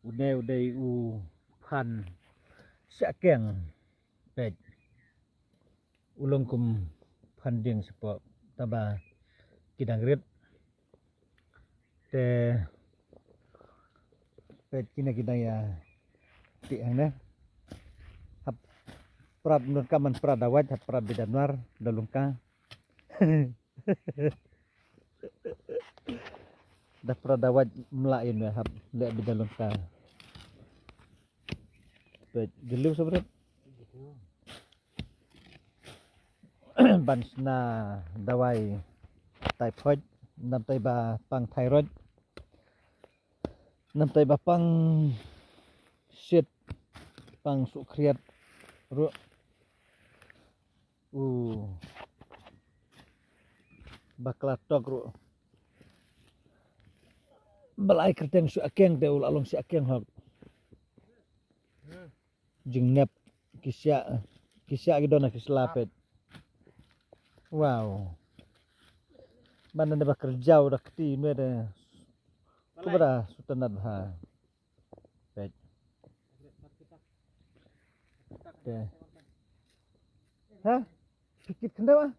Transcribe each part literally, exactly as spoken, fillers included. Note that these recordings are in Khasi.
Une u dei u phan shah keng. Peit. U long kum phan dieng shapoh taba ki dang rit. Te peit kine ki dang ïa tih hangne. Hap prad, ym don kam ban prad da wait, hap prad beit da nor da lyngka. Da prad da wait mlak ïa une, hap leh beit da lyngka. Peit, jylliew sa bret. Ban shna dawai typhoid, namtai ba pang thyroid, namtai ba pang shit, pang sukhriat ruh. U bakla tok ruh. Ba la ai kyrteng shah keng te u la long shah keng hok. Jingnep ki shah, ki shah ki don ha ki sla peit. Wow. Ban nane ba kyrjaw da kti me de. Kubra sutanat ha. Peit. Te. Ha? Kit khyndew ah.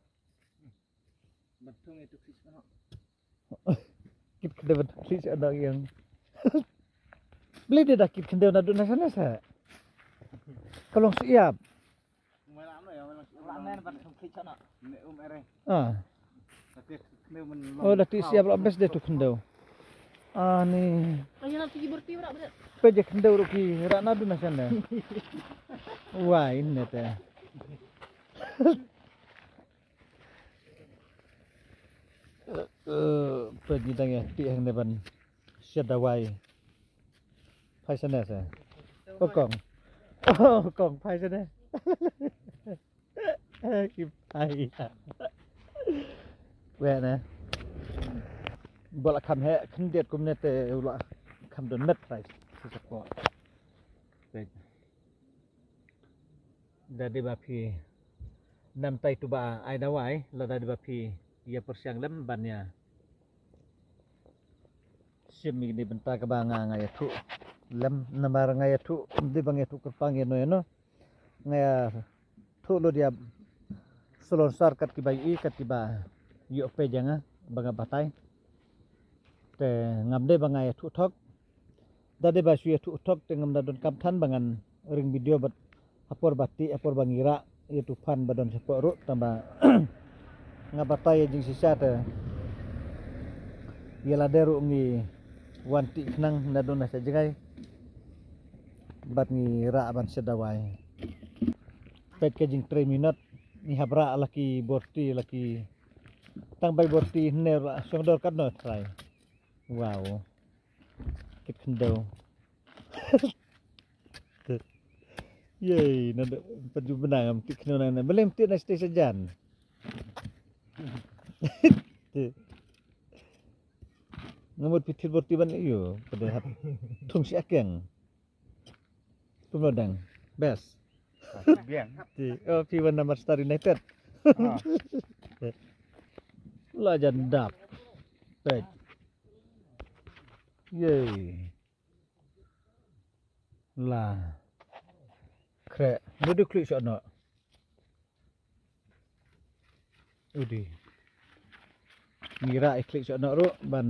Kit khyndew ban thung khlieh sha noh ïa. Balei de da kit khyndew naduh na shane seh. Ka long shu ïap. Ah. Oh, da ti siap la bes de tu khyndew. Ani. Peit je khyndew ruh ki rah naduh na shane. Wai ne te. Eh, eh, peit ngi dang ïa tih hangne ban shet dawai. Phai shane se. O kong. O kong, phai shane. Ki phai. Weh ne. Ba la kham heh khyndiat kumne te u la kham don met phai. Sa sa ko. Peit. Da dei ba phi namtai tu ba ai dawai, lada dei ba phi ïa pyrshang lem ban ïa shim ïa kine bynta kaba nga nga ïathuh lem, namar nga ïathuh, ym dei ba nga ïathuh kyrpang ïano ïano. Nga ïathuh lut ïa salonsar kat kiba ïohi, kat kiba ïoh peit ïa nga ba nga batai. Te ngam dei ba nga ïathuh thok. Da dei ba shu ïathuh thok te ngam da donkam than ba ngan ring video bad ha por ba tih, ha por ba ngi rah ïa tu phan ba don shapoh ruh, tang ba nga batai ïa jingshisha te ïa lade ruh ngi wan tih khnang naduh na sha jngai bad ngi rah ban shet dawai. Peit ka jingtrei minot ngi hap rah la ki borti, la ki tang bai borti hynne ruh la shong dor katno trai. Wow. Kit khyndew. Yei, naduh pat ju bna ngam tih khyndew nang na. Balei ym tih na stage sajan. Nga mut phi thied borti ban ïoh, pat de hap thung shah keng. Kumno dang. Best. Biang. Ti, oh, phi wan na Manchester United. Ah. La jan dap. Peit. Yei. La. Khreh. Ngi dei khlieh shah noh. Udi. Ngi rah ïa khlieh shah noh ruh ban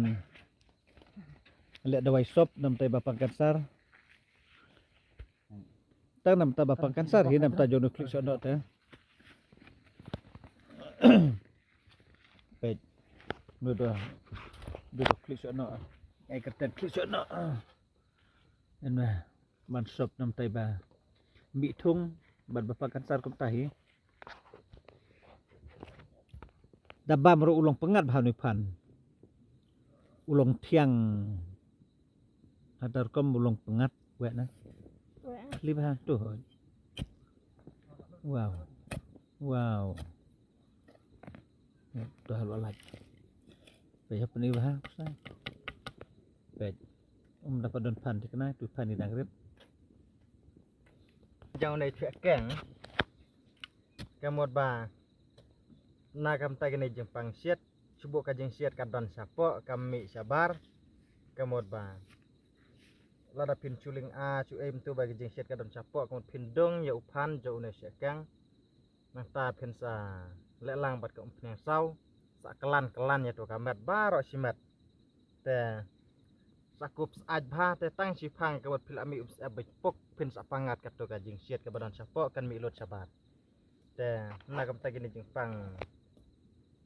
leh dawai sop namtai ba pang kansar. Tang namta ba pang kansar hi namta jong u khlieh shah noh te. Peit. Nu da. Du da khlieh shah noh. Ai kyrteng khlieh shah noh. Ynda ban sop namtai ba mih thung bad ba pang kansar kumta hi. Da bam ruh u long pyngngad bha u ni phan. U long thiang. Hadar kom u long pyngngad weh na. Weh. Kli bha tu. Wow. Wow. To hal walaj. Peit hap ni bha. Peit. Um dapat don phan tikna tu phan ni dang rit. Jong dei chwek keng. Ka mut ba na kam ta kane jingpang siat, shu buh ka jingsiat ka don shapoh, ka mih shabar. Ka mut ba Lada phin chuling a chu em tu ba ki jingsiat ka don shapoh ka mut phin dong ïa u phan jong une shekeng. Nangta phin sa leh lang bad ka umphniang saw sa klan klan ïa tu ka met baroh shi met. Te sa kup sa ait bha te tang shi phang ka mut phi la mih um sa ep bad pok phin sa pangat ka tu ka jingsiat ka ba don shapoh kan mih lut shabar. Te na kam ta kini jingpang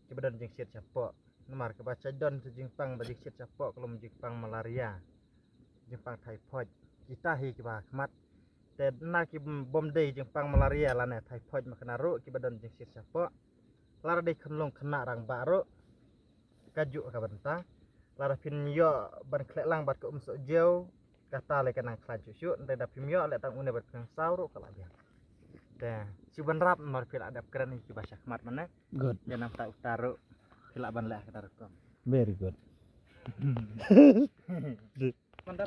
ki ba don jingsiat shapoh. Namar ka ba chai don tu jingpang ba jingsiat shapoh ka lum jingpang malaria, jingpang typhoid. Kita hi ki ba khmat. Te na ki bom dei jingpang malaria lane typhoid ma kana ruh ki ba don jingsiat shapoh. Lada dei khnlong khna rang ba ruh ka ju ka banta. Lada phin ïoh ban khleh lang bad ka um soh jeu kata le ka nang khlaiñ shuh shuh. Nda da phim ïoh le tang une bad phin saw ruh ka la biang. Te shu ban rap mar phi la dep kren ki ba shakhmat mane. Good. Te nam ta utar ruh phi la ban leh ka rukom. Very good.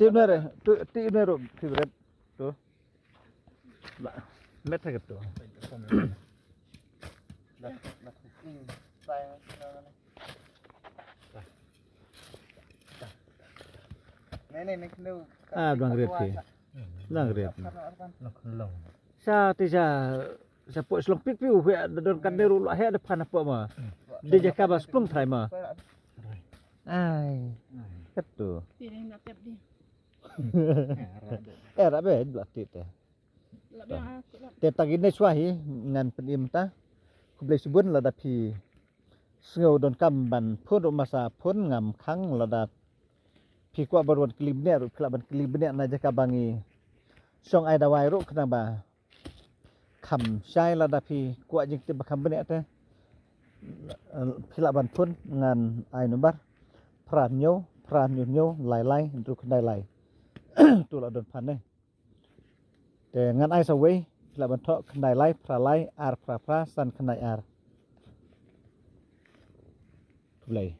Tip ne re, tu tip ne ro favorite tu. La, met ha tu. Ah, blang riat ki. Blang riat. Long. Sa ti sa sa po slong pik piu he da don kan ne ru la he da phan po ma. Di jaka ba splung thai ma. Ai. Kat tu. Ti dei na tep di. Eh, rabe bla ti te. Te ta gine swa hi ngan pynim ta. Khublei shibun lada phi sngew donkam ban phone ruh masa phone ngam khang lada phi kwah ban wan kylli bniah ruh phi lah ban kylli bniah na jaka ba ngi shong ai dawai ruh khnang ba kham shai lada phi kwah jingtip ba kham bniah te phi lah ban phone ngan ai number phra hynñiew phra hynñiew hynñiew lai lai hynriew khyndai lai. Tu lah don phan ne. Te ngan ai sa wei phi lah ban thoh khyndai lai phra lai ar phra phra san khyndai ar. Khublei.